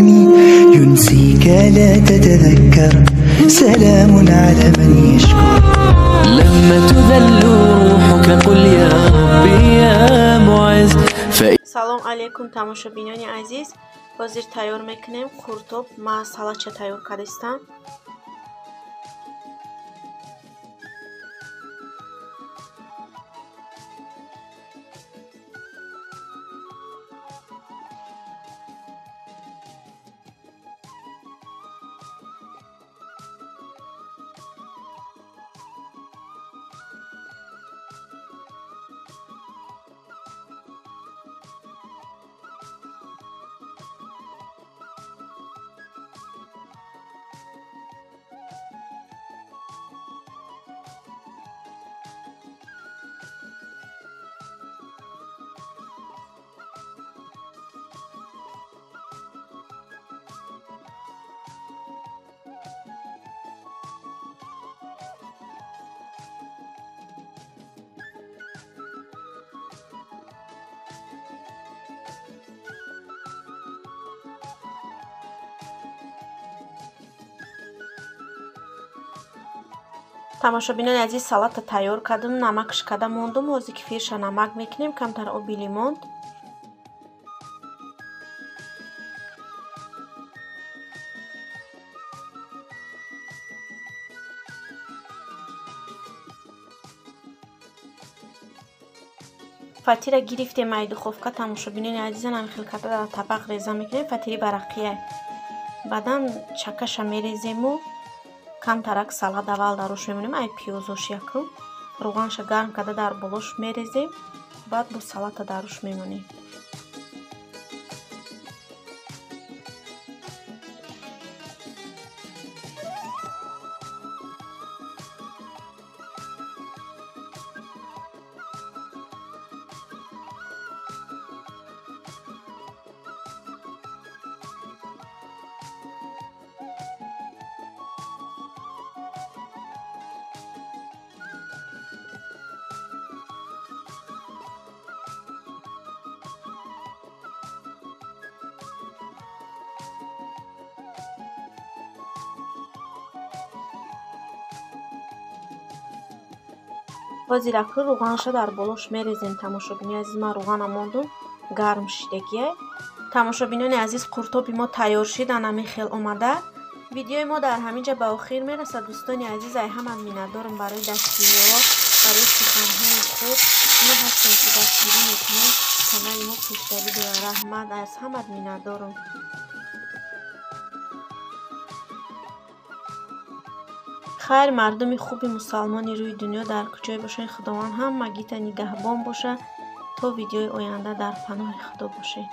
ينسيك لا تتذكر سلام على من يشكر لما تذل روحك قل يا ربي يا معز. Салом алейкум, тамошобинони азиз. Ҳозир тайёр мекунем қуртоб. Ман салатча тайёр кардистам. Тамошобинони азиз, салатта тайёр кардам, намакш карда мондум. Ҳозир кефирша намак мекунем, камтар оби лимон. Фатира гирифтем ай духовка. Тамошобинони азизан, ҳамин хел карда дар табақ реза мекунем. Фатири барақия. Баъдан чакаша мерезему камтарак салат аввал дар рӯш мемонем, ай пиёзош якум рӯғанша гарм карда дар болош мерезем, баъд бо салата дар рӯш мемонем. Ҳозир акрӯ рӯғанша дар болош мерезем. Тамошобинони азиз, ман рӯғана мондум, гарм шидагия. Тамошобинони азиз, қуртоби мо тайёр шид, анами хел омада. Видеои мо дар ҳамин ҷа ба охир мерасад. Дӯстони азиз, ай ҳама миннатдорам барои дастгириҳо, барои суханҳои хуб. Шумо ҳастем ки дастгирӣ мекунед, канали мо пешравӣ дорад. Раҳмат, аз ҳамат миннатдорам. Хайр, мардуми хуби мусалмони рӯи дунё дар куҷое бошед, Худованд ҳамагита нигаҳбон боша. То видеои оянда дар паноҳи Худо бошед.